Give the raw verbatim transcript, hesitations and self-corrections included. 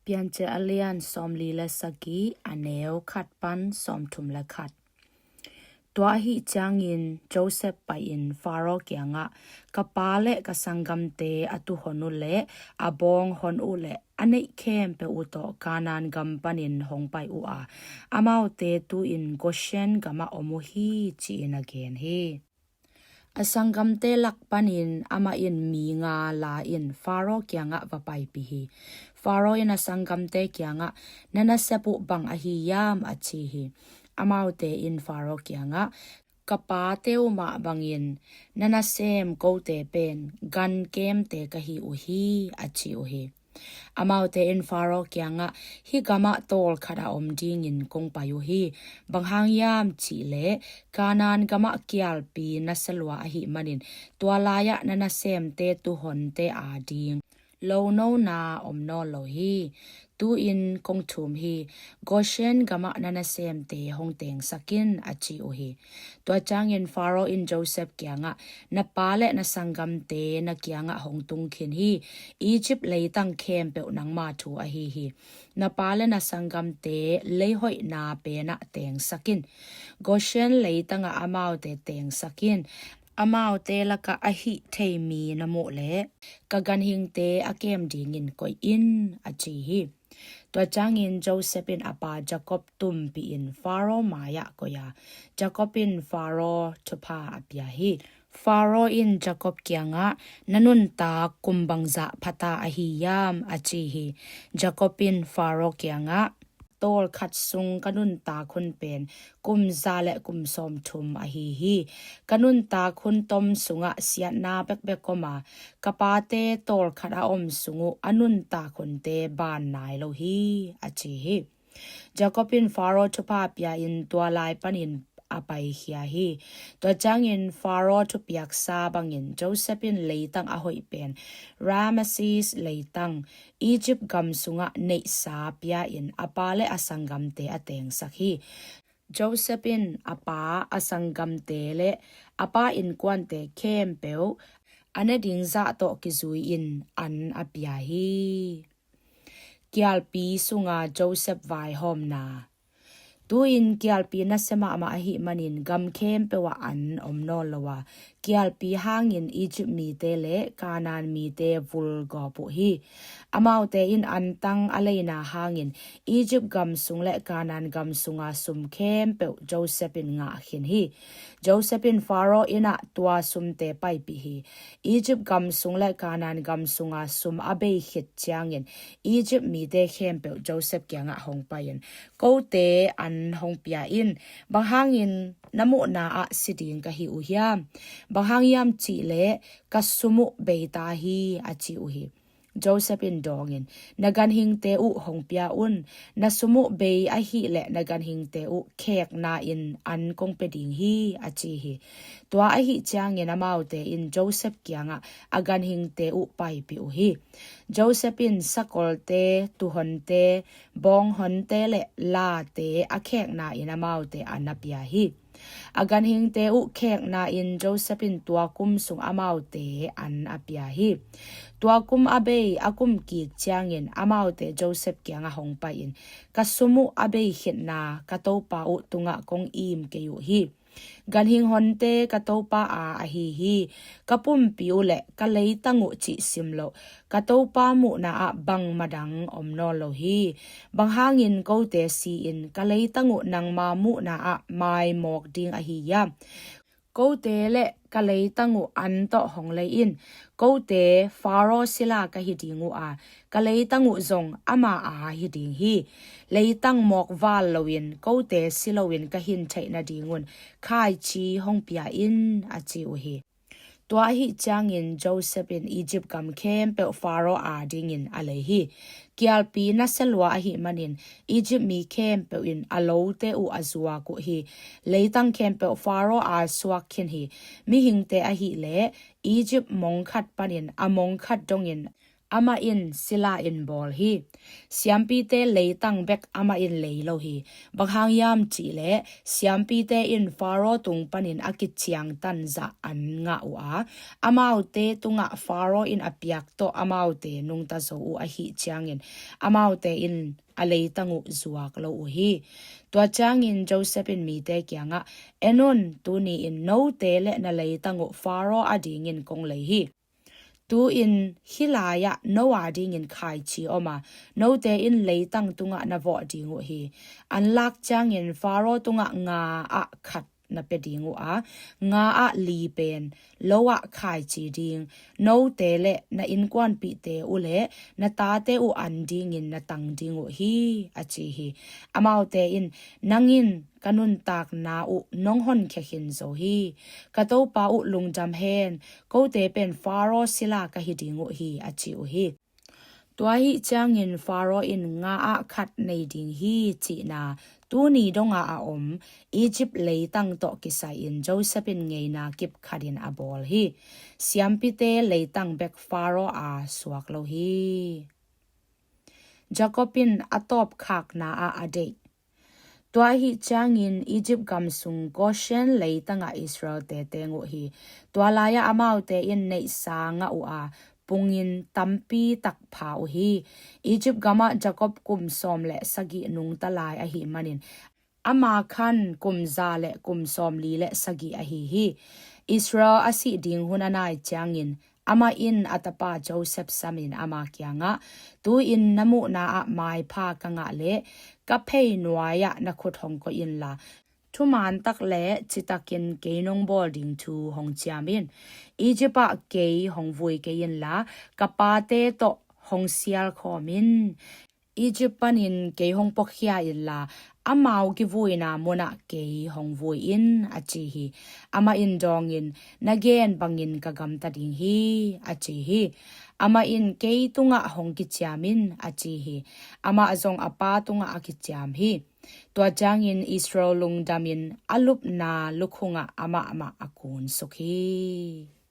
Piancil a lian sawmli le sagih, a neu khat pan sawmthum le khat. Tua ahih ciangin Joseph pai-in Faro kiangah, "Ka pa le ka sanggamte a tuhon uh le a bawnghon uh le a neih khempeuh uh tawh Kanaan gam panin hong pai uh a, amaute tu-in Goshen gamah om uh hi," ci-in a gen hi. A sanggamte lak panin amah in mi nga la-in Faro kiangah va paipih hi. Faro in a sanggamte kiangah, "Na nasep uh bang ahi hiam?" a ci hi. Amaute in Faro kiangah, "Ka pate uh mah bangin na nasem kote pen gan kemte ka hi uh hi," a ci uh hi. Amaute in Faro kiangah, "Hih gamah tawlkhat a om dingin kong pai uh hi. Bang hang hiam cihleh Kanaan gamah kialpi nasia lua ahih manin tua lai-ah na nasemte tuhonte ading lonona om nawn lo hi. Tu-in kong thum hi. Goshen gamah na nasemte hong tengsak in," a ci uh hi. Tua ciangin Faro in Joseph kiangah, "Na pa le na sanggamte na kiangah hong tung khin hi. Egypt leitang khempeuh nangma thu ahi hi. Na pa le na sanggamte lei hoihna penah tengsak in. Goshen leitangah amaute tengsak in. Amaute lakah a hih thei mi na muh leh ka ganhingte a kem dingin koih in," a ci hi. Tua ciangin Joseph in a pa Jacob tumpihin Faro mai-ah koih a, Jacob in Faro thupha a pia hi. Faro in Jacob kiangah, "Na nuntak kum bangzah phata ahi hiam?" a ci hi. Jacob in Faro kiangah, "Tawlkhat sung ka nuntak hun pen kum za le kum sawmthum ahi hi. Ka nuntak hun tom sungah siatna bekbek om a, ka pate tawlkhat a om sung uh a nuntak hunte ban nai lo hi," a ci hi. Jacob in Faro thupha pia-in tua lai panin a paikhia hi. Tua ciangin Faro thupiaksa bangin Joseph in leitang a hoih pen Rameses leitang, Egypt gam sungah neihsa pia-in a pa le a sanggamte a tengsak hi. Joseph in a pa, a sanggamte le a pa innkuante khempeuh a ne ding zah tawh kizui-in an a pia hi. Kialpi sunga Joseph vaihawmna. Tu-in kialpi nasia mahmah ahih manin gam khempeuh ah an om nawn lo a, kialpi hangin Egypt mite le Kanaan mite vulgawp uh hi. Amaute in antang a leina hangin Egypt gam sung le Kanaan gam sunga sum khempeuh Joseph in ngah khin hi. Joseph in Faro inn ah tua sumte paipih hi. Egypt gam sung le Kanaan gam sunga sum a bei khit ciangin Egypt mite khempeuh Joseph kiangah hong pai-in, "Kote an hong pia in. Bang hangin na muhna ah si ding ka hi uh hiam? Bang hang hiam cihleh ka sum uh bei ta hi," a ci uh hi. Joseph in dawngin, "Na ganhingte uh hong pia un. Na sum uh bei ahih leh na ganhingte uh khekna in an kong pia ding hi," a ci hi. Tua ahih ciangin amaute in Joseph kiangah a ganhingte uh paipih uh hi. Joseph in sakolte, tuhonte, bawnghonte le late a khekna in amaute an a pia hi. A ganhingte uh khekna in Joseph in tua kum sung amaute an a pia hi. Tua kum a bei a kum kik ciangin amaute Joseph kiangah hong pai-in, "Ka sum uh a bei khitna ka topa uh tungah kong im kei uh hi. Ganhing honte ka topa a ahi hi. Ka pumpi uh le ka leitang uh cih sim loh ka topa muhna ah bangmah dang om nawn lo hi. Bang hangin kote si-in ka leitang uh nangma muhna ah maimawk ding ahi hiam? Kote le ka leitang uh an tawh hong lei in. Kote Faro sila ka hi ding uh a, ka leitang uh zong ama a hi ding hi. Leitang mawk val loin kote si loin ka hin theih nadingun khaici hong pia in," a ci uh hi. Tua ahih ciangin Joseph in Egypt gam khempeuh Faro adingin a lei hi. Kialpi nasia lua ahih manin Egypt mi khempeuh in a lote uh a zuak uh hi. Leitang khempeuh Faro a suak khin hi. Mihingte ahih leh Egypt mong khat panin a mong khat dongin amah in sila in bawl hi. Siampite leitang bek amah in lei lo hi. Bang hang hiam cihleh siampite in Faro tung panin a kiciangtan zah an ngah uh a, amaute tungah Faro in a piak tawh amaute nungta zo uh ahih ciangin amaute in a leitang uh zuak lo uh hi. Tua ciangin Joseph in mite kiangah, "En un, tuni in note le na leitang uh Faro adingin kong lei hi. Tu-in hih lai-ah no adingin khaici om a, note in leitang tungah na vawh ding uh hi. An lak ciangin Faro tungah nga ah khat na pia ding uh a, nga ah li pen lo ah khaici ding, note le na innkuanpihte uh le na tate uh an dingin na tang ding uh hi," a ci hi. Amaute in, "Nang in ka nuntakna uh nong honkhia khin zo hi. Ka topa uh lungdam hen, kote pen Faro sila ka hi ding uh hi," a ci uh hi. Tua ahih ciangin Faro in nga ah khat nei ding hi cihna tuni donga a om Egypt leitang tawh kisai-in Joseph in ngeina kip khatin a bawl hi. Siampite leitang bek Faro a suak lo hi. Jacob in a tawpkhakna ah a deih. Tua ahih ciangin Egypt gam sung Goshen leitangah Israel-te teng uh hi. Tua lai-ah amaute in neihsa ngah uh a, pungin tampi tak pha uh hi. Egypt gamah Jacob kum sawm le sagih nungta lai ahih manin ama khan kum za le kum sawmli le sagih ahi hi. Israel a sih ding hun a nai ciangin amah in a tapa Joseph samin ama kiangah, "Tu-in na muhna ah maipha ka ngah leh ka phei nuai-ah na khut hong koih inla, thuman tak le citakin kei nong bawl ding thu hong ciam in. Egypt ah kei hong vui kei inla, ka pate tawh hong sial khawm in. Egypt panin kei hong puakhia inla, amau kivuina munah kei hong vui in," a ci hi. Amah in dawngin, "Na gen bangin ka gamta ding hi," a ci hi. Amah in, "Kei tungah hong kiciam in," a ci hi. Amah zong a pa tungah a kiciam hi. Tua ciangin Israel lungdamin a lupna lukhungah amahmah a kunsuk hi.